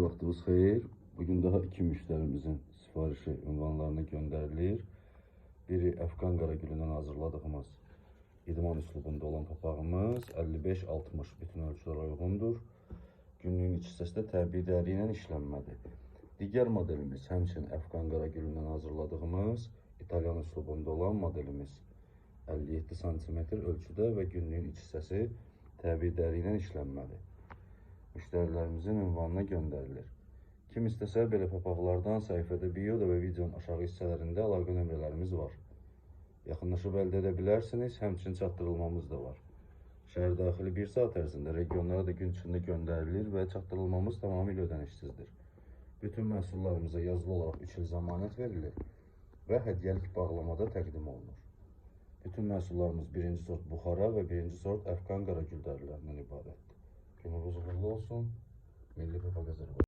Vaxtınız xeyir. Bugün daha iki müştərimizin sifarişi ünvanlarına göndərilir. Biri Əfqan Qaragülündən hazırladığımız idman üslubunda olan papağımız 55-60 bütün ölçülərə uyğundur. Günlüyün iç hissəsi də təbii dəri ilə işlənmədir. Digər modelimiz həmçinin Əfqan Qaragülündən hazırladığımız İtalyan üslubunda olan modelimiz 57 sm ölçüdə və günlüyün iç hissəsi təbii dəri ilə işlənmədir. Müştərilərimizin ünvanına göndərilir. Kim istəsə belə papaqlardan səhifədə bioda və videonun aşağı hissələrində əlaqə nömrələrimiz var. Yaxınlaşıb əldə edə bilərsiniz, həmçinin çatdırılmamız da var. Şəhər daxili 1 saat ərzində regionlara da gün içində göndərilir və çatdırılmamız tamamilə ödənişsizdir. Bütün məhsullarımıza yazılı olaraq 3 il zəmanət verilir və hədiyyəlik bağlamada təqdim olunur. Bütün məhsullarımız birinci sort Buxara və birinci sort Əfqan Qaragül dərilərindən ibarətdir. Gününüz uğurlu olsun. Milli Papaq Azərbaycan.